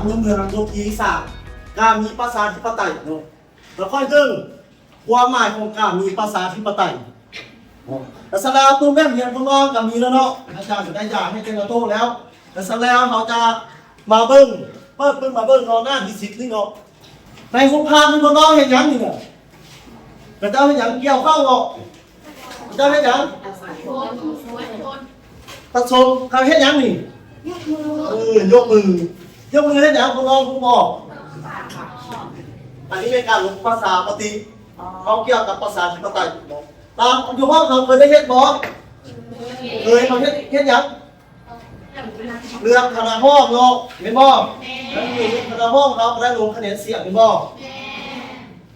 ເມືອງຍົກທີ່ສາມ ການມີປະຊາທິປະໄຕເນາະ. ແລ້ວຂ້ອຍເບິ່ງຄວາມໝາຍຂອງການມີປະຊາທິປະໄຕເນາະ. ແລ້ວສະນັ້ນໂຕແມ່ນຮຽນຂອງນ້ອງກໍມີແລ້ວເນາະ, ອາຈານກໍໄດ້ຢາໃຫ້ແຕ່ລະໂຕແລ້ວ. ແລ້ວສະນັ້ນເຮົາຈະມາເບິ່ງ, ເປີດເບິ່ງມາເບິ່ງເນາະ ໜ້າທີສິບນີ້ເນາະ. ໃນຮູບພາບນີ້ພວກນ້ອງເຮັດຫຍັງນີ້ນະ? ເຂົາເຈົ້າເຮັດຫຍັງ? ກ່ຽວເຂົ້າບໍ່? ເຂົາເຈົ້າເຮັດຫຍັງ? ປະຊຸມ. ເຂົາເຮັດຫຍັງນີ້? ເອີ ຍົກມື. ຍົກມືເຮັດຫຍັງ? ພວກນ້ອງຮູ້ບໍ່? ອັນນີ້ເປັນການລົງປະຊາມະຕິ ເວົ້າກ່ຽວກັບປະຊາທິປະໄຕເນາະ. ຕາມຢູ່ຫ້ອງເຮົາເຄີຍໄດ້ເຮັດບໍ່? ເຄີຍ. ເຮົາເຮັດ ເຮັດຫຍັງ? ເລືອກຄະນະຫ້ອງເນາະ ແມ່ນບໍ່? ແມ່ນ. ເລືອກຄະນະຫ້ອງ ເຮົາກໍໄດ້ລົງຄະແນນສຽງ ແມ່ນບໍ່? ແມ່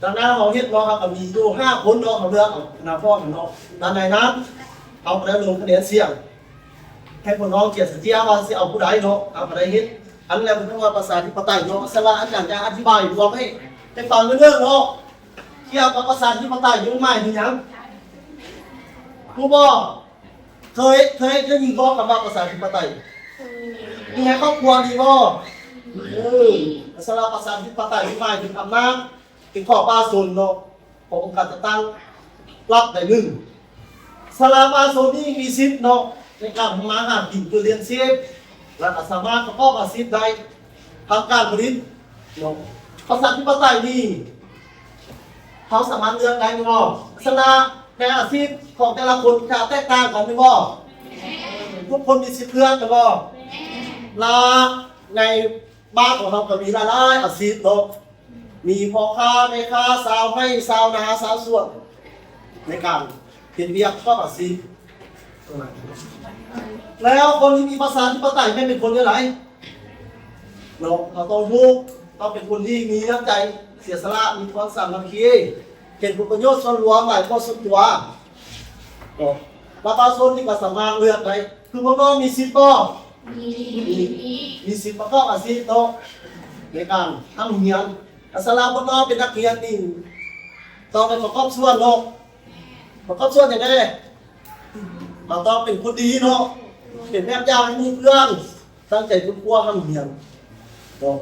ນ. ດັ່ງນັ້ນເຮົາເຮັດເນາະ ເຮົາກໍມີຢູ່ຫ້າຄົນເນາະ ເຮົາເລືອກເອົາຄະນະຫ້ອງເນາະ. ຫຼັງຈາກນັ້ນເຮົາກໍໄດ້ລົງຄະແນນສຽງ ໃຫ້ພວກນ້ອງເຈຍສະເຈຍວ່າຊິເອົາຜູ້ໃດເນາະ ເຮົາກໍໄດ້ເຮັດ. ອັນນັ້ນແຫຼະເພິ່ນເອີ້ນວ່າປະຊາທິປະໄຕເນາະ. ສະນັ້ນອາຈານຈະອະທິບາຍລວມໃຫ້ ໃຫ້ຟັງເລື່ອງເນາະ ກ່ຽວກັບປະຊາທິປະໄຕນີ້ມັນໝາຍເຖິງຫຍັງ? ຮູ້ບໍ່? ເຄີຍ ເຄີຍໄດ້ຍິນບໍ່ຄຳວ່າປະຊາທິປະໄຕ? ມີໃນຄອບຄົວນີ້ບໍ່? ເອີ ສະນັ້ນປະຊາທິປະໄຕນີ້ໝາຍເຖິງອຳນາດເປັນຂອງປະຊາຊົນເນາະ ຂອງອົງການຈັດຕັ້ງລັດໃດໜຶ່ງ. ສະນັ້ນປະຊາຊົນນີ້ມີສິດເນາະ ໃນການທຳມາຫາກິນເພື່ອລ້ຽງຊີບ ແລະ ກໍສາມາດປະກອບອາຊີບໄດ້ທາງການຜະລິດເນາະ. ປະຊາທິປະໄຕນີ້ ເຮົາສາມາດເລືອກໄດ້ແມ່ນບໍ່? ລັກສະນະໃນອາຊີບຂອງແຕ່ລະຄົນຈະແຕກຕ່າງກັນແມ່ນບໍ່? ທຸກຄົນມີສິດເລືອກແມ່ນບໍ່? ແລະ ໃນບ້ານຂອງເຮົາກໍມີຫຼາຍໆອາຊີບເນາະ ມີພໍ່ຄ້າແມ່ຄ້າ ຊາວໄຮ່ຊາວນາ ຊາວສວນ ໃນການເຮັດວຽກປະກອບອາຊີບ. ແລ້ວຄົນທີ່ມີປະຊາທິປະໄຕແມ່ນເປັນຄົນແນວໃດ? ເນາະ ເຮົາຕ້ອງຮູ້ ຕ້ອງເປັນຄົນທີ່ມີນ້ຳໃຈເສຍສະຫຼະ ມີຄວາມສາມັກຄີ ເຫັນຜົນປະໂຫຍດສ່ວນລວມຫຼາຍກວ່າສ່ວນຕົວເນາະ. ປະຊາຊົນນີ້ກໍສາມາດເລືອກໄດ້ ຄືພວກນ້ອງມີສິດບໍ່? ມີ ມີສິດປະກອບອາຊີບເນາະ ໃນການຮ່ຳຮຽນ. ແລະ ສຳລັບພວກນ້ອງເປັນນັກຮຽນນີ້ ຕ້ອງໄດ້ປະກອບສ່ວນເນາະ ປະກອບສ່ວນຫຍັງແດ່? ເຮົາຕ້ອງເປັນຄົນດີເນາະ ເປັນແບບຢ່າງໃຫ້ໝູ່ເພື່ອນ ຕັ້ງໃຈຄົ້ນຄວ້າຮ່ຳຮຽນເນາ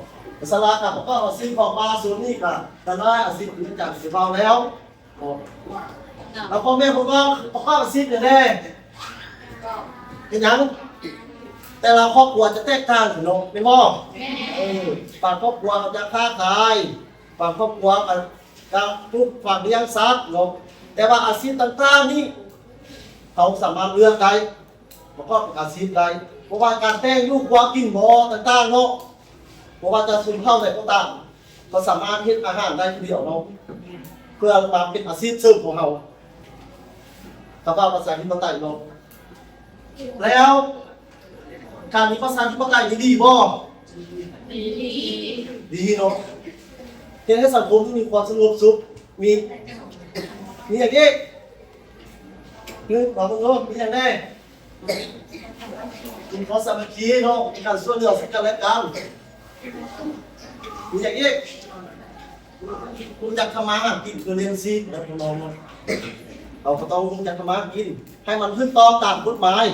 ະ. ສະນັ້ນການປະກອບອາຊີບຂອງປະຊາຊົນນີ້ກະຫຼາຍອາຊີບ ຄືອາຈານໄດ້ເວົ້າແລ້ວເນາະ. ແລ້ວພໍ່ແມ່ພວກນ້ອງປະກອບອາຊີບຫຍັງແດ່? ເຮັດຫຍັງ? ແຕ່ລະຄອບຄົວຈະແຕກຕ່າງກັນເນາະ ແມ່ນບໍ່? ເອີ ບາງຄອບຄົວກໍຈະຄ້າຂາຍ ບາງຄອບຄົວກໍ ກະປູກຝັງລ້ຽງສັດເນາະ. ແຕ່ວ່າອາຊີບຕ່າງໆນີ້ ເຮົາສາມາດເລືອກໄດ້ ປະກອບອາຊີບໄດ້ ບໍ່ວ່າການແຕ່ງຢູ່ຄົວກິນບໍ່ຕ່າງໆເນາະ ບໍ່ວ່າຈະຊົນເຜົ່າໃດກໍຕາມ ກໍສາມາດເຮັດອາຫານໄດ້ຜູ້ດຽວເນາະ ເພື່ອມາເປັນອາຊີບເສີມຂອງເຮົາ ຖ້າວ່າປະຊາທິປະໄຕເນາະ. ແລ້ວການມີປະຊາທິປະໄຕນີ້ດີບໍ່? ດີ ດີເນາະ ເຮັດໃຫ້ສັງຄົມມີຄວາມສະຫງົບສຸກ. ມີ ມີຫຍັງອີກ? ຄືບອກເບິ່ງເນາະ ມີຫຍັງແດ່? ມີຄວາມສາມັກຄີເນາະ ມີການຊ່ວຍເຫຼືອເຊິ່ງກັນແລະກັນ. ມີຫຍັງອີກ? ຮູ້ຈັກທຳມາຫາກິນເພື່ອລ້ຽງຊີບແບບຂອງນ້ອງເນາະ. ເຮົາກໍຕ້ອງຮູ້ຈັກທຳມາຫາກິນໃຫ້ມັນຖືກຕ້ອງຕາມກົດໝາຍ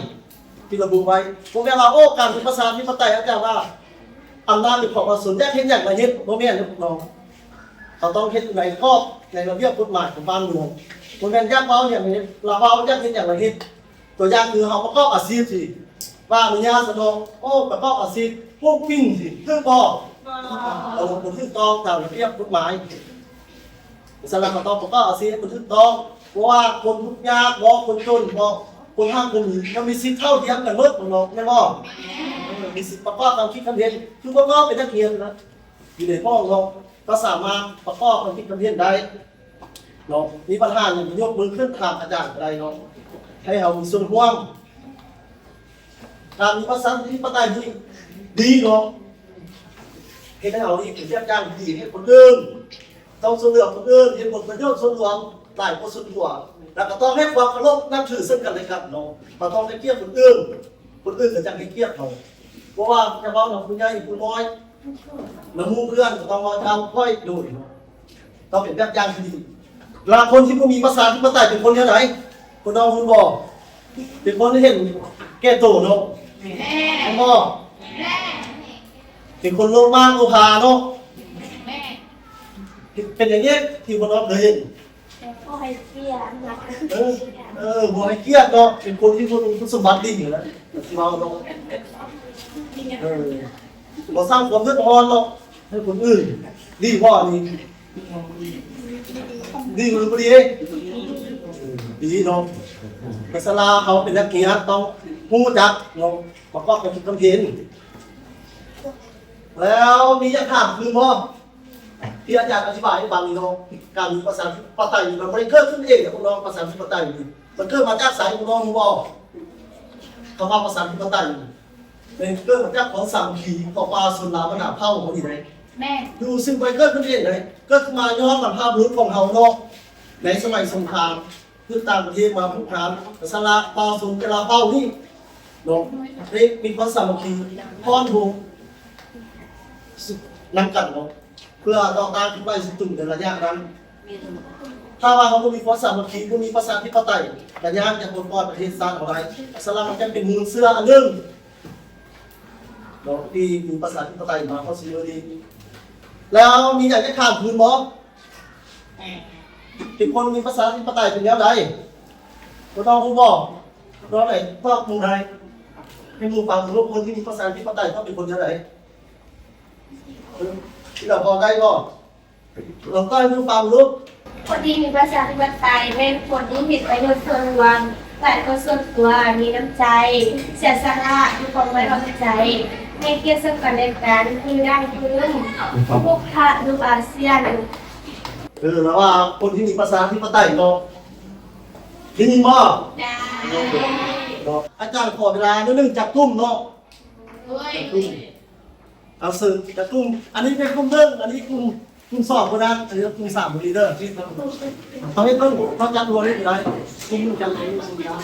ທີ່ລະບຸໄວ້. ບໍ່ແມ່ນວ່າ ໂອ້ ການເປັນປະຊາທິປະໄຕ ອາຈານວ່າອຳນາດເປັນຂອງປະຊາຊົນ ຢາກເຮັດຫຍັງກໍເຮັດ ບໍ່ແມ່ນເດ້ພວກນ້ອງ. ເຮົາຕ້ອງເຮັດໃນກອບໃນລະບຽບກົດໝາຍຂອງບ້ານເມືອງ. ບໍ່ແມ່ນຢາກເວົ້າຫຍັງກໍເຮັດ ລາວເວົ້າຢາກເຮັດຫຍັງກໍເຮັດ. ຕົວຢ່າງຄືເຮົາປະກອບອາຊີບຊິ ວ່າອະນຸຍາດຊະເນາະ ໂອ້ ປະກອບອາຊີບປູກຝິ່ນຊິ ຖືກບໍ່? ບໍ່ ເອີ ບໍ່ຖືກຕ້ອງຕາມລະບຽບກົດໝາຍ. ສະນັ້ນເຮົາຕ້ອງປະກອບອາຊີບໃຫ້ມັນຖືກຕ້ອງ ເພາະວ່າຄົນທຸກຍາກບໍ ຄົນຈົນບໍ ຄົນຮັ່ງຄົນມີ ຍັງມີສິດເທົ່າທຽມກັນໝົດເນາະ ແມ່ນບໍ່? ເອີ ມີສິດປະກອບຄວາມຄິດຄວາມເຫັນ ຄືພວກເຮົາເປັນນັກຮຽນນະ ຢູ່ໃນຫ້ອງເນາະ ກໍສາມາດປະກອບຄວາມຄິດຄວາມເຫັນໄດ້ເນາະ ມີບັນຫາຫຍັງກໍຍົກມືຂຶ້ນຖາມອາຈານກໍໄດ້ເນາະ ໃຫ້ເຮົາມີສ່ວນຮ່ວມ. ການມີປະຊາທິປະໄຕນີ້ດີເນາະ ເຮັດໃຫ້ເຮົານີ້ເປັນແບບຢ່າງທີ່ດີໃຫ້ຄົນອື່ນ ຕ້ອງຊ່ວຍເຫຼືອຄົນອື່ນ ເຫັນຜົນປະໂຫຍດສ່ວນລວມຫຼາຍກວ່າສ່ວນຕົວ ແລ້ວກໍຕ້ອງໃຫ້ຄວາມເຄົາລົບນັບຖືເຊິ່ງກັນແລະກັນເນາະ ເຮົາຕ້ອງໃຫ້ກຽດຄົນອື່ນ ຄົນອື່ນກໍຈະໃຫ້ກຽດເຮົາ ບໍ່ວ່າຈະເວົ້ານຳຜູ້ໃຫຍ່ຜູ້ນ້ອຍ ນຳໝູ່ເພື່ອນກໍຕ້ອງເວົ້າເຈົ້າຂ້ອຍໂດຍ ຕ້ອງເປັນແບບຢ່າງທີ່ດີ. ລະຄົນທີ່ບໍ່ມີປະຊາທິປະໄຕເປັນຄົນແນວໃດ? ພວກນ້ອງຮູ້ບໍ່? ເປັນຄົນທີ່ເຫັນແກ່ໂຕເນາະ ແມ່ນບໍ່? ແມ່ນ. ເປັນຄົນໂລມາໂລພາເນາະ. ເປັນຫຍັງເດ ທີ່ບໍ່ນອນເດີ? ບໍ່ໃຫ້ກຽດ. ເອີ ເອີ ບໍ່ໃຫ້ກຽດເນາະ. ເປັນຄົນທີ່ຄຸນສົມບັດດີຢູ່ແລ້ວ ຊິເວົ້າເນາະ. ເອີ ບໍ່ສ້າງຄວາມເດືອດຮ້ອນເນາະໃຫ້ຄົນອື່ນ. ດີບໍ່ອັນນີ້? ດີຫຼືບໍ່ດີ? ດີເນາະ. ສະລາເຮົາເປັນນັກຮຽນ ຕ້ອງຮູ້ຈັກເນາະ ປະກອບກັບຄວາມເຫັນ. ແລ້ວມີຢາກຖາມຄືນບໍ່? ທີ່ອາຈານອະທິບາຍໃຫ້ຟັງນີ້ເນາະ, ການມີປະຊາທິປະໄຕນີ້ ມັນບໍ່ໄດ້ເກີດຂຶ້ນເອງເດ້ພວກນ້ອງ. ປະຊາທິປະໄຕນີ້ ມັນເກີດມາຈາກໃສພວກນ້ອງຮູ້ບໍ່? ຄຳວ່າປະຊາທິປະໄຕນີ້ ແມ່ນເກີດມາຈາກຄວາມສາມັກຄີຂອງປະຊາຊົນລາວບັນດາເຜົ່າເຮົານີ້ເດ້. ແມ່ນ. ຢູ່ ຊຶ່ງບໍ່ໄດ້ເກີດຂຶ້ນເອງເດ້, ເກີດຂຶ້ນມາຍ້ອນບັນພະບຸລຸດຂອງເຮົາເນາະ ໃນສະໄໝສົງຄາມ ຄືຕ່າງປະເທດມາບຸກຮານ ສະລະປະຊາຊົນແຕ່ລະເຜົ່ານີ້ເນາະ ໄດ້ມີຄວາມສາມັກຄີ ພ້ອມໂຮມນຳກັນເນາະ ເພື່ອຕໍ່ຕ້ານຂຶ້ນໄປສັດຕູໃນໄລຍະນັ້ນ. ຖ້າວ່າເຮົາບໍ່ມີຄວາມສາມັກຄີ ບໍ່ມີປະຊາທິປະໄຕ ກະຍາກຈະປົດປ່ອຍປະເທດຊາດເຮົາໄດ້. ສະລະມັນຈະເປັນມູນເຊື້ອອັນໜຶ່ງເນາະ ທີ່ມີປະຊາທິປະໄຕມາຮອດຊຸມື້ນີ້. ແລ້ວມີຫຍັງຈະຖາມຄືນບໍ່? ເປັນຄົນມີປະຊາທິປະໄຕເປັນແນວໃດ? ບໍ່ຕ້ອງຮູ້ບໍ່? ລອງໄດ້ຕອບໝູ່ໄດ້ ໃຫ້ໝູ່ຟັງເບິ່ງລູກ. ຄົນທີ່ມີປະຊາທິປະໄຕຕ້ອງເປັນຄົນແນວໃດ? ເອີ ທີ່ລາວພໍໄດ້ບໍ່? ລອງຕ້ອບໃຫ້ໝູ່ຟັງເບິ່ງລູກ. ຄົນທີ່ມີປະຊາທິປະໄຕແມ່ນຄົນທີ່ເຮັດປະໂຫຍດສ່ວນລວມຫຼາຍກວ່າສ່ວນຕົວ, ມີນ້ຳໃຈ, ເສຍສະຫຼະ, ມີຄວາມໄວ້ວາງໃຈ, ໃຫ້ກຽດເຊິ່ງກັນແລະກັນ, ມີດ່າງພື້ນ, ພວກພະຢູ່ອາຊຽນ. ເອີ ລາວວ່າຄົນທີ່ມີປະຊາທິປະໄຕເນາະ ໄດ້ຍິນບໍ່? ໄດ້. ເນາະ ອາຈານຂໍເວລາໜ້ອຍໜຶ່ງ ຈັບກຸ່ມເນາະ. ໂດຍ. ຈັບກຸ່ມ ເອົາເຊີນ ຈັບກຸ່ມ. ອັນນີ້ເປັນກຸ່ມໜຶ່ງ, ອັນນີ້ກຸ່ມ ກຸ່ມສອງ ຜູ້ນັ້ນ, ອັນນີ້ກຸ່ມສາມ ຜູ້ນີ້ເດີ. ເຮົາເຮັດເບິ່ງ ເຮົາຈັບລວມນີ້ໄດ້. ກຸ່ມໜຶ່ງຈັບລວມນີ້ໄດ້.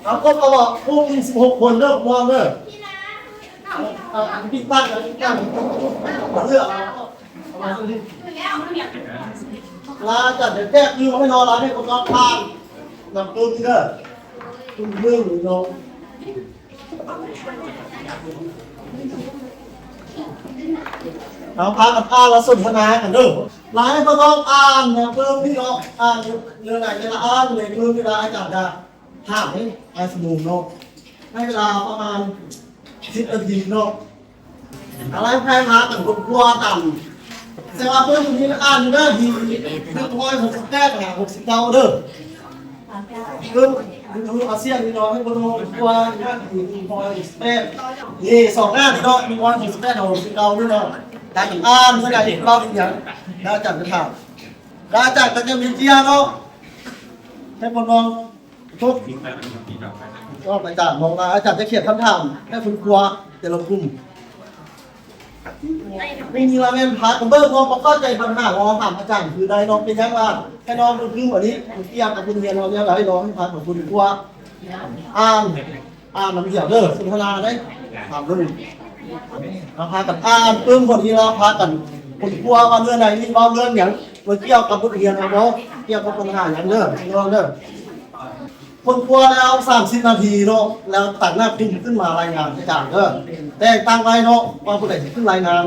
ເອົາກົດເອົາບໍ່? ກຸ່ມສິບຫົກຄົນເດີ ພວກນ້ອງເດີ. ເອົາ ເອົາ ປິດປາກ ປິດປາກ ເລືອກເອົາ. ລາຈານແຈກຢູ່ໃຫ້ນ້ອງ ລາໃຫ້ຄົນນອກຜ່ານນຳຕື່ມເດີ. ຕື່ມເດີເນາະ. ເອົາ ພາກັນອ່ານ ລະສົນທະນາກັນເດີ. ລາໃຫ້ຄົນນອກອ່ານນຳຕື່ມນີ້ເນາະ. ອ່ານເລື່ອງໃດແຕ່ລະອ່ານເລີຍ ຕື່ມເວລາອາຈານຈະ ຖາມໃຫ້ອ້າຍສະໝູນເນາະ ໃຫ້ເວລາປະມານສິບນາທີເນາະ. ອາໄລໃຫ້ພາກັນຄົ້ນຄວ້າກັນ. ແຕ່ວ່າເບິ່ງນີ້ອ່ານຢູ່ເດີ ທີໜຶ່ງຮ້ອຍຫົກສິບແປດຫາຫົກສິບເກົ້າເດີ. ເບິ່ງຢູ່ອາຊຽນນີ້ເນາະ ໃຫ້ເບິ່ງຄົ້ນຄວ້າທີ່ໜຶ່ງຮ້ອຍຫົກສິບແປດ ນີ້ສອງໜ້ານີ້ເນາະ ໜຶ່ງຮ້ອຍຫົກສິບແປດຫາຫົກສິບເກົ້ານີ້ເນາະ. ການອ່ານເພິ່ນອະທິບາຍເວົ້າເປັນຫຍັງ ແລ້ວອາຈານຈະຖາມ ແລ້ວອາຈານກໍຈະມີເຈ້ຍເນາະ ໃຫ້ເພິ່ນເວົ້າ ທຸກ ອອກລາຍການ ເພາະວ່າອາຈານຈະຂຽນຄຳຖາມໃຫ້ຄົນຄວ້າແຕ່ລະກຸ່ມ. ນີ້ລະແມ່ນພາກັນເບິ່ງເນາະ ບໍ່ເຂົ້າໃຈບັນຫາ ລອງຖາມອາຈານຄືໄດ້ເນາະ. ເປັນຫຍັງວ່າໃຫ້ນ້ອງເບິ່ງຄືອັນນີ້ ມັນກ່ຽວກັບໂຮງຮຽນເຮົາແນວໃດເນາະ ໃຫ້ພາກັນຄົ້ນຄວ້າ ອ່ານ ອ່ານນຳດຽວເດີ ສົນທະນາໄດ້ ຖາມເບິ່ງ. ເຮົາພາກັນອ່ານປຶ້ມ ພໍດີລາວພາກັນຄົ້ນຄວ້າວ່າເລື່ອງໃດນີ້ເວົ້າເລື່ອງຫຍັງ ມັນກ່ຽວກັບບົດຮຽນເຮົາບໍ່ ກ່ຽວກັບບັນຫາຫຍັງເດີ ພີ່ນ້ອງເດີ. ຄົ້ນຄວ້າແລ້ວສາມສິບນາທີເນາະ ແລ້ວຕາງໜ້າກຸ່ມຂຶ້ນມາລາຍງານອາຈານເດີ ແຕ່ງຕັ້ງໄວ້ເນາະ ວ່າຜູ້ໃດຊິຂຶ້ນລາຍງານ.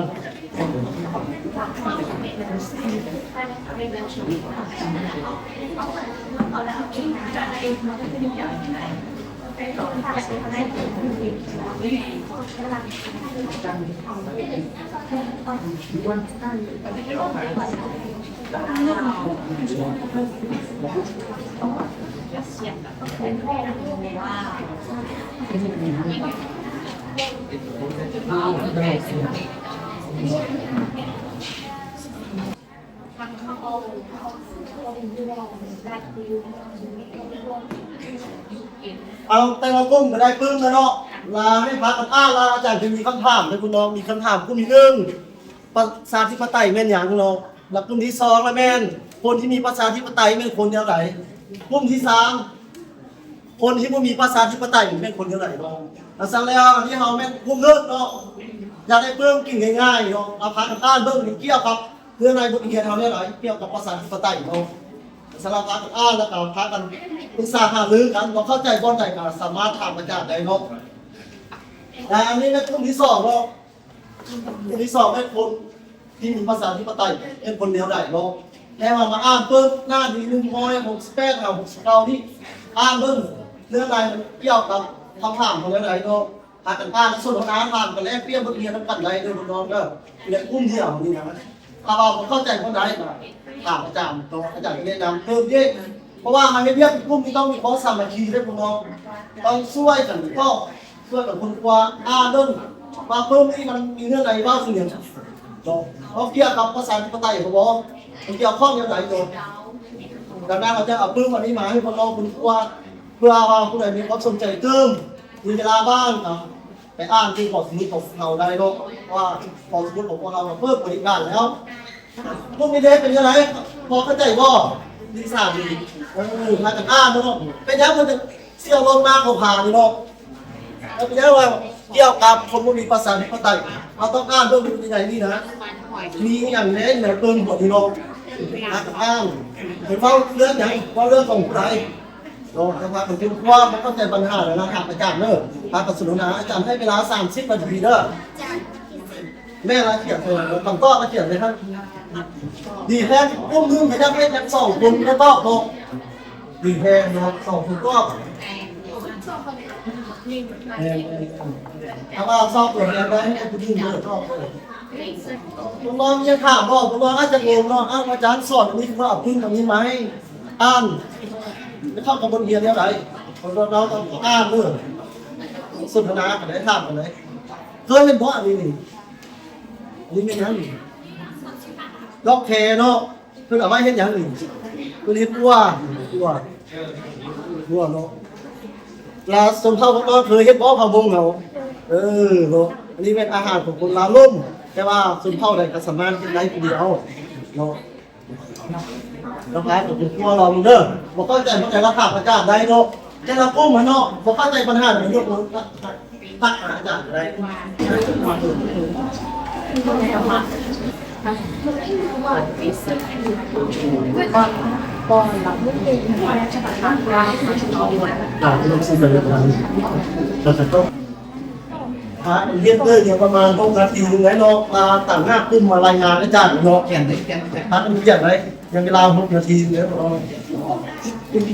ເອົາ ແຕ່ລະກຸ່ມກໍໄດ້ປຶ້ມແລ້ວເນາະ ລາໃຫ້ພາກັນອ່ານ ລາອາຈານຈະມີຄຳຖາມໃຫ້ພວກນ້ອງ ມີຄຳຖາມກຸ່ມທີໜຶ່ງ ປະຊາທິປະໄຕແມ່ນຫຍັງເນາະ ແລະກຸ່ມທີສອງລະແມ່ນ ຄົນທີ່ມີປະຊາທິປະໄຕແມ່ນຄົນແນວໃດ ກຸ່ມທີສາມ ຄົນທີ່ບໍ່ມີປະຊາທິປະໄຕແມ່ນຄົນແນວໃດເນາະ. ອາ ຊັ້ນແລ້ວ ອັນນີ້ເຮົາແມ່ນກຸ່ມໜຶ່ງເນາະ ຢາກໄດ້ປຶ້ມກິນງ່າຍໆເນາະ ເອົາພາກັນອ່ານເບິ່ງ ມັນກ່ຽວກັບເນື້ອໃນບົດຮຽນເຮົາແນວໃດ ກ່ຽວກັບປະຊາທິປະໄຕເນາະ. ສຳລັບພາກັນອ່ານ ແລ້ວກໍພາກັນປຶກສາຫາລືກັນ ບໍ່ເຂົ້າໃຈບ່ອນໃດກໍສາມາດຖາມອາຈານໄດ້ເນາະ. ແລະ ອັນນີ້ແມ່ນກຸ່ມທີສອງເນາະ. ກຸ່ມທີສອງແມ່ນຄົນທີ່ມີປະຊາທິປະໄຕ ເປັນຄົນແນວໃດເນາະ. ແຕ່ວ່າມາອ່ານເບິ່ງໜ້າທີໜຶ່ງຮ້ອຍຫົກສິບແປດຫາຫົກສິບເກົ້ານີ້ ອ່ານເບິ່ງເນື້ອໃນມັນກ່ຽວກັບຄຳຖາມຂອງແນວໃດເນາະ. ພາກັນອ່ານ ສົນທະນາ ຖາມກັນ ແລກປ່ຽນບົດຮຽນນຳກັນໄດ້ເດີພີ່ນ້ອງເດີ. ໃນກຸ່ມດຽວນີ້ນະ ຖ້າວ່າບໍ່ເຂົ້າໃຈບ່ອນໃດກໍຖາມອາຈານເນາະ ອາຈານຈະແນະນຳເພີ່ມອີກ. ເພາະວ່າເຮົາເຮັດວຽກເປັນກຸ່ມນີ້ຕ້ອງມີຄວາມສາມັກຄີເດ້ພີ່ນ້ອງ ຕ້ອງຊ່ວຍກັນຕອບ ຊ່ວຍກັນຄົ້ນຄວ້າ ອ່ານເບິ່ງວ່າປຶ້ມນີ້ມັນມີເນື້ອໃນເວົ້າເຖິງຫຍັງເນາະ ເວົ້າກ່ຽວກັບປະຊາທິປະໄຕເຮົາບໍ່ ມັນກ່ຽວຂ້ອງແນວໃດເນາະ. ດັ່ງນັ້ນ ເຮົາຈະເອົາປຶ້ມອັນນີ້ມາໃຫ້ພີ່ນ້ອງຄົ້ນຄວ້າ ເພື່ອວ່າຜູ້ໃດມີຄວາມສົນໃຈຕື່ມ ມີເວລາວ່າງກໍ ໄປອ່ານທີ່ຫໍສະໝຸດຂອງເຮົາໄດ້ເນາະ ເພາະວ່າຫໍສະໝຸດຂອງພວກເຮົາກໍເປີດບໍລິການແລ້ວ. ພວກນີ້ເດ້ ເປັນຈັ່ງໃດ ພໍເຂົ້າໃຈບໍ່? ທີສາມນີ້ ເອີ ພາກັນອ່ານເນາະ. ເປັນຫຍັງເພິ່ນຈຶ່ງຊິເອົາລົງມາເຂົາພານີ້ເນາະ? ເປັນຫຍັງວ່າກ່ຽວກັບຄົນບໍ່ມີປະຊາທິປະໄຕ ເຮົາຕ້ອງອ່ານເບິ່ງໃນນີ້ນະ ມີອີ່ຫຍັງແດ່ຢູ່ໃນປຶ້ມພວກນີ້ເນາະ. ພາກັນອ່ານ ເພິ່ນເວົ້າເລື່ອງຫຍັງ ເວົ້າເລື່ອງຂອງຜູ້ໃດ? ເນາະ ແຕ່ວ່າມັນເປັນຄວາມບໍ່ເຂົ້າໃຈບັນຫາແລ້ວນະ ຖາມອາຈານເດີ. ພາກັນສົນທະນາ ອາຈານໃຫ້ເວລາສາມສິບນາທີເດີ. ແມ່ນລະຂຽນເລີຍ ຄຳຕອບລະຂຽນເລີຍຄັບ. ດີແທ້ ກຸ່ມໜຶ່ງຂະຫຍັບເຮັດຫຍັງ ສອງຄົນກໍຕອບເນາະ. ດີແທ້ເນາະ ສອງຄົນຕອບ. ແມ່ນໆ ຖ້າວ່າສອບຕົວແທນໄດ້ ໃຫ້ຜູ້ໜຶ່ງເດີຕອບເລີຍ. ພວກນ້ອງຢາກຖາມບໍ່? ພວກນ້ອງອາດຈະງົງເນາະ ອ້າວ ອາຈານສອນອັນນີ້ ຄືວ່າເອົາປຶ້ມອັນນີ້ມາໃຫ້ ອ່ານ ໄປເຂົ້າກັບບົດຮຽນແນວໃດ? ເພາະວ່າເຮົາຕ້ອງອ່ານເດີ ສົນທະນາກັນໄດ້ ຖາມກັນໄດ້. ເຄີຍເຫັນບໍ່ອັນນີ້ນີ້? ອັນນີ້ແມ່ນຫຍັງນີ້? ດອກແຄເນາະ. ເພິ່ນເອົາໄວ້ເຮັດຫຍັງນີ້? ເພິ່ນເຮັດບົວ ບົວ ບົວເນາະ. ລາວຊົນເຜົ່າພວກເຮົາເຄີຍເຮັດບໍ່ ເຜົ່າມົ້ງເຮົາ? ເອີເນາະ ອັນນີ້ແມ່ນອາຫານຂອງຄົນລາວລຸ່ມ ແຕ່ວ່າຊົນເຜົ່າໃດກໍສາມາດເຮັດໄດ້ຜູ້ດຽວເນາະ. ລະພາກັນຄົ້ນຄວ້າລອງເດີ ບໍ່ເຂົ້າໃຈບ່ອນໃດລະຖາມອາຈານໄດ້ເນາະ. ແຕ່ລະກຸ່ມຫັ້ນເນາະ ບໍ່ເຂົ້າໃຈບັນຫາໃດ ຍົກມືທັກຫາອາຈານກໍໄດ້. ອ່າ ເຮັດເດີ ດຽວປະມານຫົກນາທີໜຶ່ງໄດ້ເນາະ ມາຕາງໜ້າກຸ່ມມາລາຍງານອາຈານເນາະ. ພາກັນຂຽນໄດ້ ຍັງເວລາຫົກນາທີເດີ. ເປັນຈ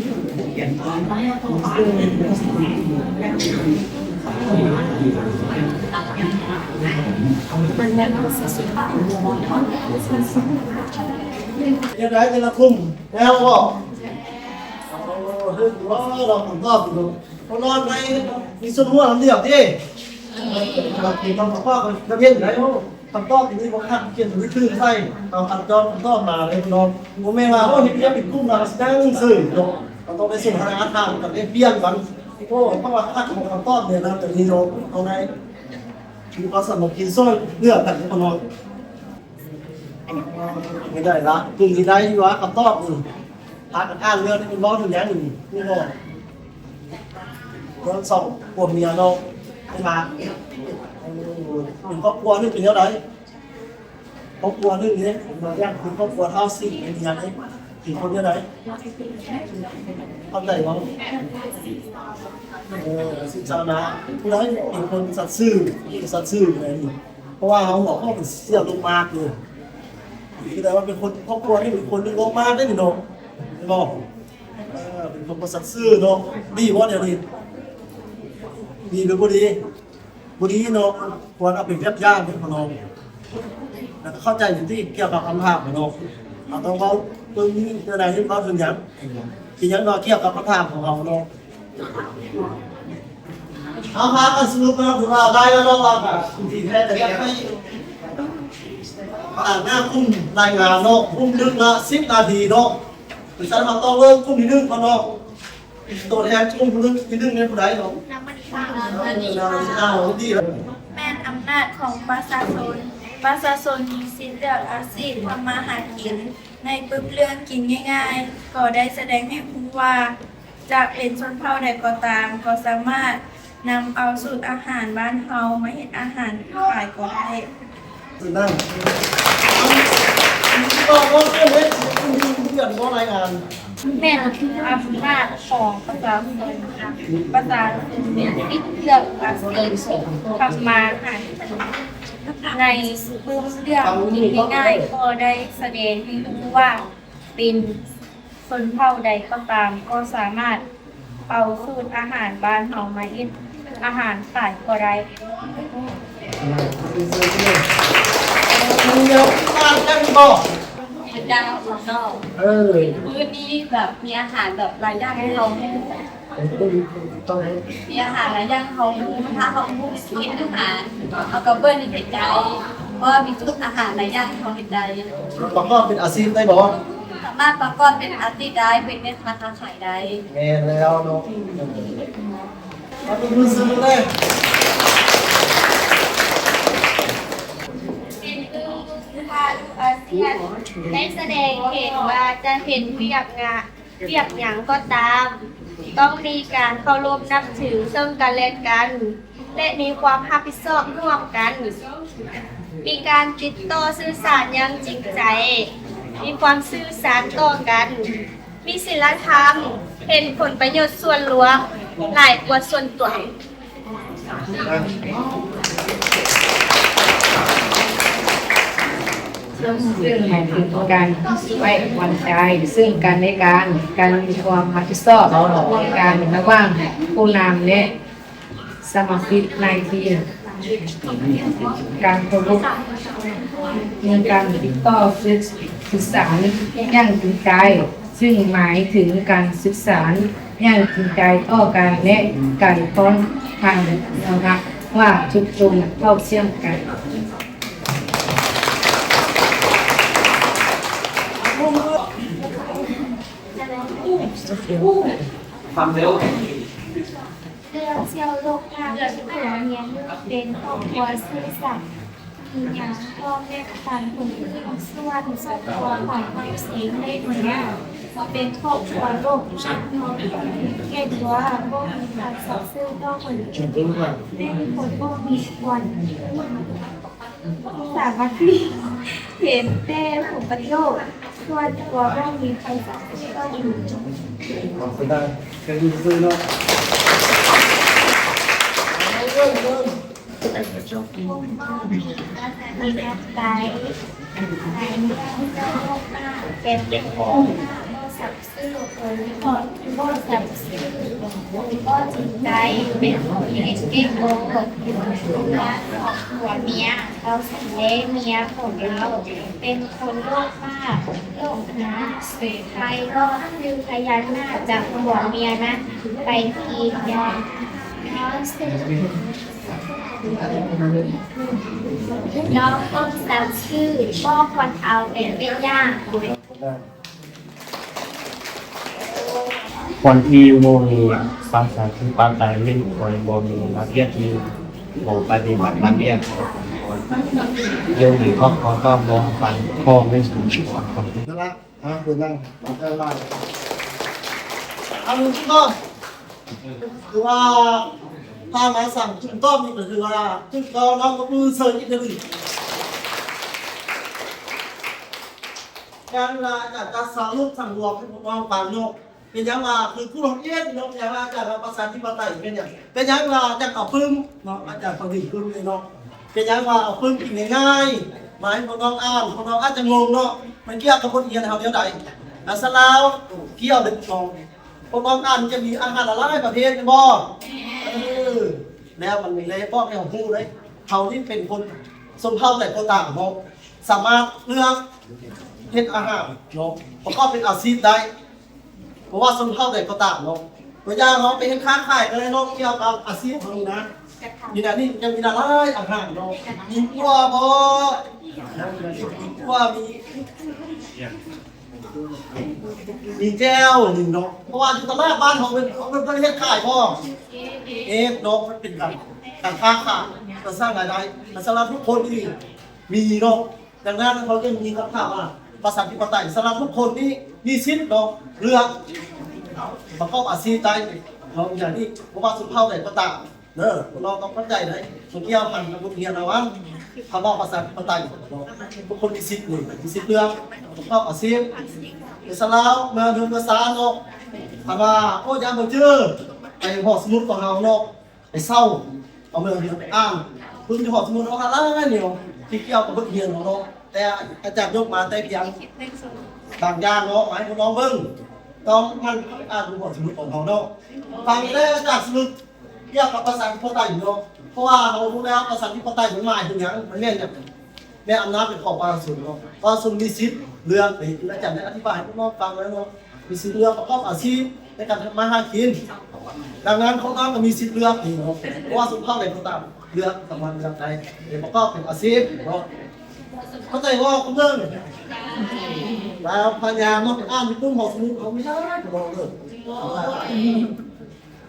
ັ່ງໃດແຕ່ລະກຸ່ມ ແລ້ວບໍ່? ໂອ້ ເຮັດບໍ່? ລອງຕອບດູ. ບໍ່ລອດໄປ ມີສ່ວນຮ່ວມນຳດຽວຕິ ເອີ ຕ້ອງປະກອບກັບເຮັດໄດ້. ໂອ້ ຄຳຕອບທີ່ນີ້ບໍ່ຄັກ ຂຽນໃຫ້ຖືກໃສ່ ເອົາຄຳຕອບ ຄຳຕອບມາເລີຍເນາະ. ບໍ່ແມ່ນວ່າ ໂອ້ ເຮັດວຽກເປັນກຸ່ມແລ້ວກໍຊິນັ່ງເສີຍເນາະ. ເຮົາຕ້ອງໄດ້ສົນທະນາທຳກັນ ໄດ້ປ່ຽນກັນ. ໂອ້ ເພາະວ່າຄັກຂອງຄຳຕອບນີ້ນະ ຕົວນີ້ເນາະ ເຮົາໄດ້ມີຄວາມສາມັກຄີຊ່ວຍເຫຼືອກັນເນາະ. ໄດ້ລະ ກຸ່ມນີ້ໄດ້ຢູ່ວ່າຄຳຕອບນີ້ ພາກັນອ່ານເລື່ອງນີ້ ມັນເວົ້າເຖິງຫຍັງນີ້ ຮູ້ບໍ່? ເລື່ອງສອງຜົວເມຍເນາະ ເປັນວ່າ ເປັນຄອບຄົວນີ້ເປັນແນວໃດ? ຄອບຄົວນີ້ເດ້ ເປັນວ່າຢ່າງເປັນຄອບຄົວທ້າວສີເປັນຫຍັງເດ້ ເປັນຄົນແນວໃດ? ເຂົ້າໃຈບໍ່? ເອີ ສິດສາລະ ຜູ້ໃດເປັນຄົນສັດຊື່ ສັດຊື່ແບບນີ້ ເພາະວ່າເຮົາບອກວ່າເປັນເສືອໂລມາກເລີຍ ຄືແຕ່ວ່າເປັນຄົນ ຄອບຄົວນີ້ເປັນຄົນໂລມາກເດ້ນີ້ເນາະ ແມ່ນບໍ່? ເອີ ເປັນຄົນບໍ່ສັດຊື່ເນາະ. ດີບໍ່ແນວນີ້? ດີຫຼືບໍ່ດີ? ບໍ່ດີເນາະ. ຄວນເອົາເປັນແບບຢ່າງເນາະ ແລ້ວກໍເຂົ້າໃຈຢູ່ທີ່ກ່ຽວກັບຄຳຖາມເນາະ. ເຮົາຕ້ອງເວົ້າເບິ່ງແນວໃດ ເວົ້າເຖິງຫຍັງ ເປັນຫຍັງເນາະ ກ່ຽວກັບຄຳຖາມຂອງເຮົາເນາະ. ເຮົາພາກັນສະຫຼຸບແລ້ວ ຖືວ່າໄດ້ແລ້ວເນາະ ວ່າກະທີ່ແທ້ກໍຢາກໃຫ້ ອ່າ ໜ້າກຸ່ມລາຍງານເນາະ ກຸ່ມໜຶ່ງລະສິບນາທີເນາະ. ເປັນຊັ້ນ ເຮົາຕ້ອງເລີ່ມກຸ່ມທີໜຶ່ງກ່ອນເນາະ. ຕົວແທນກຸ່ມທີໜຶ່ງແມ່ນຜູ້ໃດເນາະ? ນາງມະນີ ເອີ ນາງມະນີ ດີ. ແມ່ນອຳນາດຂອງປະຊາຊົນ. ປະຊາຊົນມີສິດເລືອກອາຊີບທຳມາຫາກິນ. ໃນປຶ້ມເລື່ອງກິນງ່າຍໆ ກໍໄດ້ສະແດງໃຫ້ຮູ້ວ່າ ຈະເປັນຊົນເຜົ່າໃດກໍຕາມ ກໍສາມາດນຳເອົາສູດອາຫານບ້ານເຮົາມາເຮັດອາຫານຂາຍກໍໄດ້. ກໍເລື່ອງເຮັດເປັນເດືອນບໍ່ລາຍງານ ແມ່ນອຳນາດຂອງປະຊາຊົນ ປະຊາຊົນສິດເລືອກອາຊີບທຳມາຫາກິນ. ໃນເບິ່ງເລື່ອງທີ່ງ່າຍໆ ກໍໄດ້ສະແດງໃຫ້ຮູ້ວ່າ ເປັນຊົນເຜົ່າໃດກໍຕາມ ກໍສາມາດເອົາສູດອາຫານບ້ານເຮົາມາເຮັດອາຫານຂາຍກໍໄດ້. ເອີ ມື້ນີ້ແບບມີອາຫານແບບຫຼາຍຢ່າງໃຫ້ເຮົາຮູ້ ມີອາຫານຫຼາຍຢ່າງເຮົາຮູ້ ຖ້າເຮົາຮູ້ເຮັດອາຫານ ເຮົາກໍເບິ່ງເຮັດໄດ້ ເພາະວ່າມີສູດອາຫານຫຼາຍຢ່າງເຮົາເຮັດໄດ້. ປະກອບເປັນອາຊີບໄດ້ບໍ່? ສາມາດປະກອບເປັນອາຊີບໄດ້ ເປັນແມ່ຄ້າຄ້າຂາຍໄດ້. ແມ່ນແລ້ວເນາະ ເປັນຄືພາລູກອາຊຽນ ໄດ້ສະແດງເຫັນວ່າຈະເຮັດວຽກງານ ວຽກຫຍັງກໍຕາມ ຕ້ອງມີການເຄົາລົບນັບຖືເຊິ່ງກັນແລະກັນ ແລະ ມີຄວາມຮັບຜິດຊອບຮ່ວມກັນ, ມີການຕິດຕໍ່ສື່ສານຢ່າງຈິງໃຈ, ມີຄວາມຊື່ສັດຕໍ່ກັນ, ມີສິນລະທຳ, ເຫັນຜົນປະໂຫຍດສ່ວນລວມຫຼາຍກວ່າສ່ວນຕົວ. ເຊິ່ງໝາຍເຖິງການໄວ້ວາງໃຈເຊິ່ງກັນແລະກັນ, ການມີຄວາມຮັບຜິດຊອບຮ່ວມກັນລະຫວ່າງຜູ້ນຳ ແລະ ສະມາຊິກໃນທີມ, ການເຄົາລົບ, ມີການຕິດຕໍ່ສື່ສານຢ່າງຈິງໃຈ ເຊິ່ງໝາຍເຖິງການສື່ສານຢ່າງຈິງໃຈຕໍ່ກັນ ແລະ ການພ້ອມທາງຍອມຮັບວ່າທຸກຄົນເທົ່າທຽມກັນ. ເລື່ອງຊຽວໂລກທາງຜົວເມຍນີ້ເປັນຄອບຄົວຊື່ສັດ ມີຫຍັງກໍແບ່ງປັນຄົນອື່ນ, ສ່ວນຄອບຄົວຂອງຂ້ອຍເອງໃນມື້ນີ້ເປັນຄອບຄົວໂລກທາງ ເຮັດຕົວບໍ່ມີຄວາມສັດຊື່ຕໍ່ຄົນອື່ນ, ເປັນຄົນບໍ່ມີຄວາມສາມັກຄີ, ເຫັນແຕ່ຜົນປະໂຫຍດສ່ວນຕົວ, ບໍ່ມີຄວາມສັດຊື່ຕໍ່ຄົນອື່ນ. ເປັນໄດ້ ເປັນຊື່ເນາະ. ແຕ່ເປັນຄົນບໍ່ສັບຊື່ຄົນ ເພາະບໍ່ສັບຊື່ຄົນ ບໍ່ຈິງໃຈ, ເປັນຄົນທີ່ເກັ່ງໂລດ. ເມື່ອສອງຜົວເມຍ ເຂົາສຳເລັດ, ເມຍຂອງລາວເປັນຄົນໂລກມາກ, ໂລກໜາ, ໄພເລາະ, ຄືພະຍານາກຈາກຜົວເມຍນັ້ນໄປທີ່ເຮືອນ. ນ້ອງຕ້ອງສັກຊື່, ບໍ່ຄວນເອົາເປັນເປັນຢ່າງ. ຄົນທີ່ບໍ່ມີປະຊາທິປະໄຕ ແມ່ນຄົນບໍ່ມີລະບຽບວິໄນ ບໍ່ປະຕິບັດລະບຽບ. ຢູ່ໃນຄອບຄົວກໍບໍ່ຟັງພໍ່ແມ່. ນັ້ນລະ ອ່າ ເປັນຫຍັງ ເອີ ຫຼາຍ ອັນນີ້ກໍຄືວ່າ ພາມາສັ່ງຄຳຕອບນີ້ກໍຄືວ່າ ຖືກຕ້ອງເນາະ ກໍຄືເຊີນອີກເທື່ອໜຶ່ງ. ການລາຈາກສະຫຼຸບສັງລວມໃຫ້ພວກນ້ອງຟັງເນາະ ເປັນຫຍັງວ່າຄືຜູ້ລອງອຽດເນາະ ເປັນຫຍັງວ່າອາຈານວ່າປະຊາທິປະໄຕເປັນຫຍັງ ເປັນຫຍັງວ່າອາຈານເອົາປຶ້ມເນາະ ອາຈານປະດິດປຶ້ມເນາະ ເປັນຫຍັງວ່າເອົາປຶ້ມກິນງ່າຍໆ ມາໃຫ້ພວກນ້ອງອ່ານ ພວກນ້ອງອາດຈະງົງເນາະ ມັນກ່ຽວກັບບົດຮຽນເຮົາແນວໃດ ພາສາລາວ ກ່ຽວເດ້ເນາະ ພວກນ້ອງອ່ານຈະມີອາຫານຫຼາຍໆປະເພດແມ່ນບໍ່? ເອີ ແລ້ວມັນມີເລຍບອກໃຫ້ເຮົາຮູ້ເດ້ ເຮົານີ້ເປັນຄົນຊົນເຜົ່າໃດກໍຕາມເນາະ ສາມາດເລືອກເຮັດອາຫານເນາະ ປະກອບເປັນອາຊີບໄດ້ ບໍ່ວ່າຊົນເຜົ່າໃດກໍຕາມເນາະ ຕົວຢ່າງເຮົາໄປເຮັດຄ້າຂາຍກໍໄດ້ເນາະ ກ່ຽວກັບອາຊີບເຮົານີ້ນະ ມີນະ ນີ້ຍັງມີຫຼາຍອາຫານເນາະ ມີຂົ້ວບໍ່ ມີຂົ້ວ ມີ ມີແຈ່ວນີ້ເນາະ ເພາະວ່າຢູ່ຕະຫຼາດບ້ານເຮົາເພິ່ນ ເພິ່ນເຮັດຂາຍບໍ່ ເຮັດເນາະ ມັນເປັນການ ການຄ້າຂາຍ ການສ້າງລາຍໄດ້ ແລະ ສຳລັບທຸກຄົນນີ້ມີເນາະ ດັ່ງນັ້ນເຮົາຈຶ່ງມີຄຳຖາມວ່າ ປະຊາທິປະໄຕສຳລັບທຸກຄົນນີ້ມີສິດເນາະ ເລືອກປະກອບອາຊີບໄດ້ເນາະ ຢ່າງນີ້ ບໍ່ວ່າຊົນເຜົ່າໃດກໍຕາມ ເດີ ພວກເຮົາຕ້ອງເຂົ້າໃຈເດີ ມັນກ່ຽວພັນກັບບົດຮຽນເຮົາວ່າ ຄຳວ່າປະຊາທິປະໄຕ ເນາະ ທຸກຄົນມີສິດເລີຍ ມີສິດເລືອກປະກອບອາຊີບ ອິດສະຫຼະ ເມືອເຮືອນເມືອຊານເນາະ ຄັນວ່າ ໂອ້ ຢ້ານບໍ່ຈື່ ໄປຫໍສະໝຸດຂອງເຮົາເນາະ ໄປເຊົ່າ ເອົາເມືອເຮືອນໄປອ່ານ ເບິ່ງຢູ່ຫໍສະໝຸດເຮົາຫຼາຍໆແນວ ທີ່ກ່ຽວກັບບົດຮຽນເຮົາເນາະ ແຕ່ອາຈານຍົກມາແຕ່ພຽງບາງຢ່າງເນາະ ໃຫ້ພວກນ້ອງເບິ່ງ ຕ້ອງໝັ່ນເຂົ້າໄປອ່ານຢູ່ຫໍສະໝຸດຂອງເຮົາເນາະ ຟັງແລ້ວອາຈານສະຫຼຸບ ກ່ຽວກັບປະຊາທິປະໄຕເນາະ ເພາະວ່າເຮົາຮູ້ແລ້ວປະຊາທິປະໄຕມັນໝາຍເຖິງຫຍັງ ມັນແມ່ນຫຍັງ ແມ່ນອຳນາດເປັນຂອງປະຊາຊົນເນາະ ປະຊາຊົນມີສິດເລືອກ ອາຈານໄດ້ອະທິບາຍໃຫ້ພວກນ້ອງຟັງແລ້ວເນາະ ມີສິດເລືອກປະກອບອາຊີບໃນການທຳມາຫາກິນ ດັ່ງນັ້ນພວກນ້ອງກໍມີສິດເລືອກນີ້ເນາະ ບໍ່ວ່າຊົນເຜົ່າໃດກໍຕາມ ເລືອກສາມາດເລືອກໄດ້ ໄປປະກອບເປັນອາຊີບເນາະ ເຂົ້າໃຈບໍ່ ຄຸນເບິ່ງ ແລ້ວພະຍາຍາມເນາະ ໄປອ່ານຢູ່ກຸ່ມຫໍສະໝຸດເຮົາມີຫຼາຍ ບອກເດີ.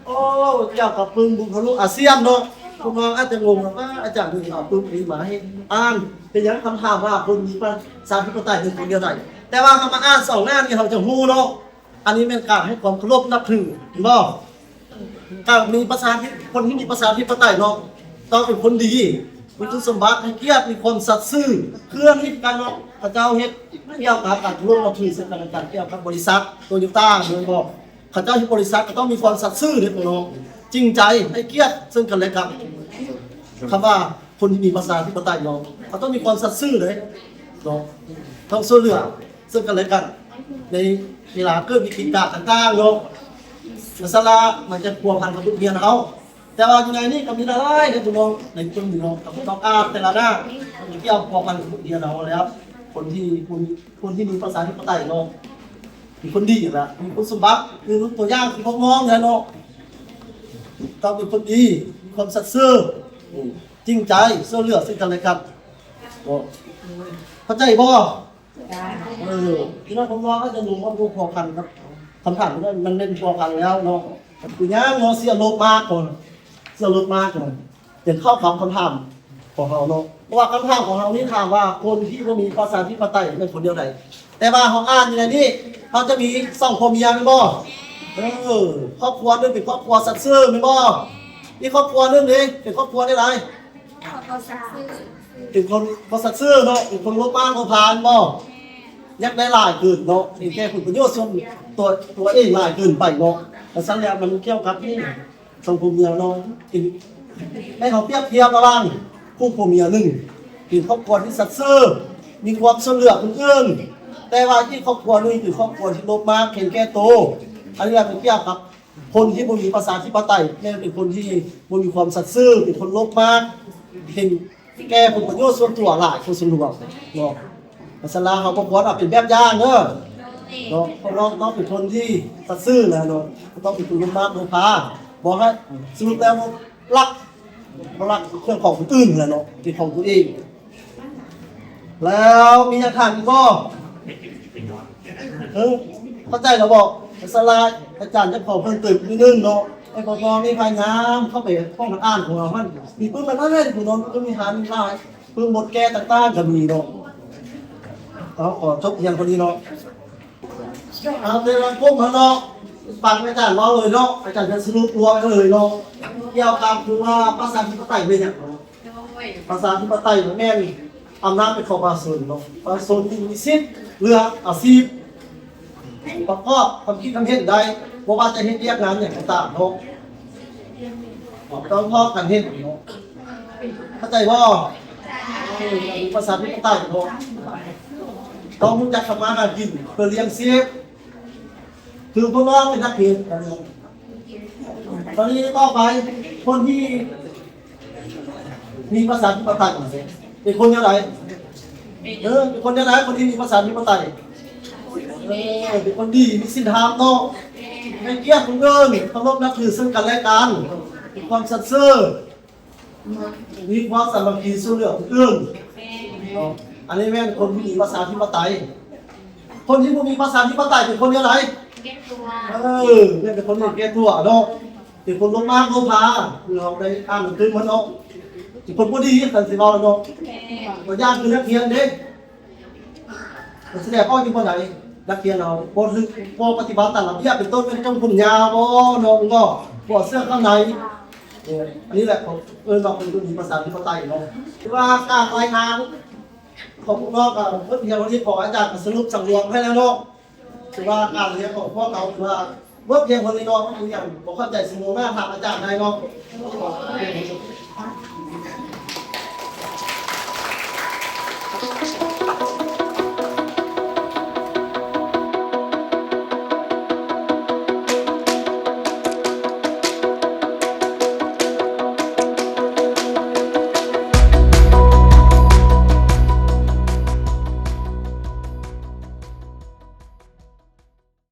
ໂອ້ ກ່ຽວກັບປຶ້ມບຸກທະລຸອາຊຽນເນາະ ພວກນ້ອງອາດຈະງົງວ່າ ອາຈານເພິ່ນເອົາປຶ້ມນີ້ມາໃຫ້ອ່ານ ເປັນຫຍັງຄຳຖາມວ່າຄົນມີປະຊາທິປະໄຕເປັນຄົນແນວໃດ? ແຕ່ວ່າເຮົາມາອ່ານສອງໜ້ານີ້ ເຮົາຈະຮູ້ເນາະ ອັນນີ້ແມ່ນການໃຫ້ຄວາມເຄົາລົບນັບຖື ເຫັນບໍ່? ການມີປະຊາທິ ຄົນທີ່ມີປະຊາທິປະໄຕເນາະ ຕ້ອງເປັນຄົນດີ ມີຄຸນສົມບັດ ໃຫ້ກຽດ ມີຄວາມສັດຊື່ ຄືອັນນີ້ຄືກັນເນາະ ເຂົາເຈົ້າເຮັດກ່ຽວກັບການເຄົາລົບນັບຖືເຊິ່ງກັນແລະກັນ ກ່ຽວກັບບໍລິສັດໂຕໂຍຕ້າ ແມ່ນບໍ່? ເຂົາເຈົ້າເຮັດບໍລິສັດກໍຕ້ອງມີຄວາມສັດຊື່ເດ້ ພວກນ້ອງ ຈິງໃຈ ໃຫ້ກຽດເຊິ່ງກັນແລະກັນ ຄຳວ່າຄົນທີ່ມີປະຊາທິປະໄຕເນາະ ເຂົາຕ້ອງມີຄວາມສັດຊື່ເດ້ເນາະ ຕ້ອງຊ່ວຍເຫຼືອເຊິ່ງກັນແລະກັນ ໃນເວລາເກີດວິກິດການຕ່າງໆເນາະ ສະລະ ມັນຈະພົວພັນກັບບົດຮຽນເຮົາ ແຕ່ວ່າຢູ່ໃນນີ້ກໍມີຫຼາຍໆເດ້ ພວກນ້ອງ ໃນເບິ່ງນີ້ເນາະ ກໍບໍ່ຕ້ອງອ່ານແຕ່ລະໜ້າ ມັນກ່ຽວພົວພັນກັບບົດຮຽນເຮົາແລ້ວ ຄົນທີ່ ຄົນ ຄົນທີ່ມີປະຊາທິປະໄຕເນາະ ເປັນຄົນດີລະ ມີຄຸນສົມບັດ ຄືຕົວຢ່າງຄືພວກນ້ອງນີ້ແຫຼະເນາະ ຕ້ອງເປັນຄົນດີ ມີຄວາມສັດຊື່ ຈິງໃຈ ຊ່ວຍເຫຼືອເຊິ່ງກັນແລະກັນເນາະ ເຂົ້າໃຈບໍ່? ເອີ ພີ່ນ້ອງຂອງເຮົາອາດຈະງົງວ່າບໍ່ພົວພັນກັບຄຳຖາມນັ້ນ ມັນແມ່ນພົວພັນແລ້ວເນາະ ເປັນຫຍັງເນາະ ເສຍລົບມາກ່ອນ ເສຍລົບມາກ່ອນ ເປັນເຂົ້າຄຳ ຄຳຖາມຂອງເຮົາເນາະ ເພາະວ່າຄຳຖາມຂອງເຮົານີ້ຖາມວ່າຄົນທີ່ບໍ່ມີປະຊາທິປະໄຕແມ່ນຄົນແນວໃດ? ແຕ່ວ່າເຮົາອ່ານຢູ່ໃນນີ້ ເຮົາຈະມີສອງຜົວເມຍແມ່ນບໍ່? ເອີ ຄອບຄົວໜຶ່ງເປັນຄອບຄົວສັດຊື່ແມ່ນບໍ່? ອີກຄອບຄົວໜຶ່ງເດ ເປັນຄອບຄົວແນວໃດ? ເປັນຄົນບໍ່ສັດຊື່ເນາະ ເປັນຄົນໂລພມາກໂລພານບໍ່? ຢາກໄດ້ຫຼາຍຂຶ້ນເນາະ ເຫັນແກ່ຜົນປະໂຫຍດສ່ວນຕົວ ຕົວເອງຫຼາຍເກີນໄປເນາະ ແລ້ວຊັ້ນແລ້ວມັນກ່ຽວກັບນີ້ ສັງຄົມເນາະ ເປັນ ໃຫ້ເຮົາປຽບທຽບລະຫວ່າງຄູ່ຜົວເມຍໜຶ່ງ ເປັນຄອບຄົວທີ່ສັດຊື່ ມີຄວາມຊ່ວຍເຫຼືອຄົນອື່ນ ແຕ່ວ່າອີກຄອບຄົວໜຶ່ງເປັນຄອບຄົວທີ່ໂລບມາກ ເຫັນແກ່ໂຕ ອັນນີ້ລະເປັນປຽບກັບ ຄົນທີ່ບໍ່ມີປະຊາທິປະໄຕ ແມ່ນເປັນຄົນທີ່ບໍ່ມີຄວາມສັດຊື່ ເປັນຄົນໂລບມາກ ເຫັນແກ່ຜົນປະໂຫຍດສ່ວນຕົວຫຼາຍກວ່າສ່ວນລວມເນາະ. ສະນັ້ນເຮົາບໍ່ຄວນເອົາເປັນແບບຢ່າງເດີເນາະ. ພວກເຮົາຕ້ອງເປັນຄົນທີ່ສັດຊື່ນະເນາະ. ບໍ່ຕ້ອງເປັນຄົນໂລບມາກໂລພາ. ບໍ່ໃຫ້ ສະຫຼຸບແລ້ວບໍ່ລັກ ບໍ່ລັກເຄື່ອງຂອງຄົນອື່ນນະເນາະ ເປັນຂອງຕົວເອງ. ແລ້ວມີຫຍັງຖາມອີກບໍ່? ເອີ ເຂົ້າໃຈແລ້ວບໍ່? ສະນັ້ນອາຈານຈະຂໍເພີ່ມເຕີມອີກໜ້ອຍໜຶ່ງເນາະ ໃຫ້ພໍ່ແມ່ພະຍາຍາມເຂົ້າໄປຫ້ອງອ່ານຂອງເຮົາຫັ້ນ ມີປຶ້ມຫຼາຍໆ ຜູ້ນ້ອງກໍມີຫານຫຼາຍ ປຶ້ມບົດແກ້ຕ່າງໆກໍມີເນາະ. ເອົາ ຂໍຈົບພຽງເທົ່ານີ້ເນາະ. ເອົາແຕ່ລະກົມຫັ້ນເນາະ ຟັງອາຈານເວົ້າເລີຍເນາະ ອາຈານຈະສະຫຼຸບລວມເລີຍເນາະ ກ່ຽວກັບຄືວ່າປະຊາທິປະໄຕແມ່ນຫຍັງເນາະ. ປະຊາທິປະໄຕແມ່ນອຳນາດເປັນຂອງປະຊາຊົນເນາະ ປະຊາຊົນມີສິດເລືອກອາຊີບ ປະກອບຄວາມຄິດຄວາມເຫັນໄດ້ ບໍ່ວ່າຈະເຮັດວຽກງານຫຍັງກໍຕາມເນາະ ຕ້ອງພ້ອມກັນເຮັດເນາະ. ເຂົ້າໃຈບໍ່? ເອີ ປະຊາທິປະໄຕເນາະ ຕ້ອງຮູ້ຈັກທຳມາຫາກິນເພື່ອລ້ຽງຊີບ ຄືພວກນ້ອງເປັນນັກເຂດ ຕອນນີ້ຕໍ່ໄປ ຄົນທີ່ມີປະຊາທິປະໄຕເປັນຄົນແນວໃດ? ເອີ ເປັນຄົນແນວໃດ? ຄົນທີ່ມີປະຊາທິປະໄຕ ເອີ ເປັນຄົນດີ ມີສິນທຳເນາະ ໃຫ້ກຽດຜູ້ອື່ນ ເຄົາລົບນັບຖືເຊິ່ງກັນແລະກັນ ມີຄວາມສັດຊື່ ມີຄວາມສາມັກຄີຊ່ວຍເຫຼືອຜູ້ອື່ນເນາະ. ອັນນີ້ແມ່ນຄົນທີ່ມີປະຊາທິປະໄຕ. ຄົນທີ່ບໍ່ມີປະຊາທິປະໄຕເປັນຄົນແນວໃດ? ເອີ ແມ່ນເປັນຄົນເຫັນແກ່ຕົວເນາະ ເປັນຄົນໂລບມາກໂລພາ ຄືເຮົາໄດ້ອ່ານຕື່ມມາເນາະ ເປັນຄົນບໍ່ດີ ຄັນຊິເວົ້າເນາະ. ຕົວຢ່າງຄືນັກຮຽນເດ້ ມັນສະແດງອອກຢູ່ບ່ອນໃດ? ນັກຮຽນເຮົາບໍ່ຖືກ ບໍ່ປະຕິບັດຕາມລະບຽບ ເປັນຕົ້ນແມ່ນຈົ່ງຜົມຍາວບໍ່ເນາະ ບໍ່ເສື້ອຂ້າງໃນ ອັນນີ້ແຫຼະເຂົາເອີ້ນວ່າຄົນທີ່ມີປະຊາທິປະໄຕເນາະ. ຄືວ່າການລາຍງານຂອງພວກເຮົາກໍໝົດພຽງເທົ່ານີ້ ເພາະອາຈານກໍສະຫຼຸບສັງລວມໃຫ້ແລ້ວເນາະ. ຄືວ່າການຮຽນຂອງພວກເຮົາ ຄືວ່າໝົດພຽງເທົ່ານີ້ເນາະ. ມີຫຍັງບໍ່ເຂົ້າໃຈ ສະເໜີມາຖາມອາຈານໄດ້ເນາະ.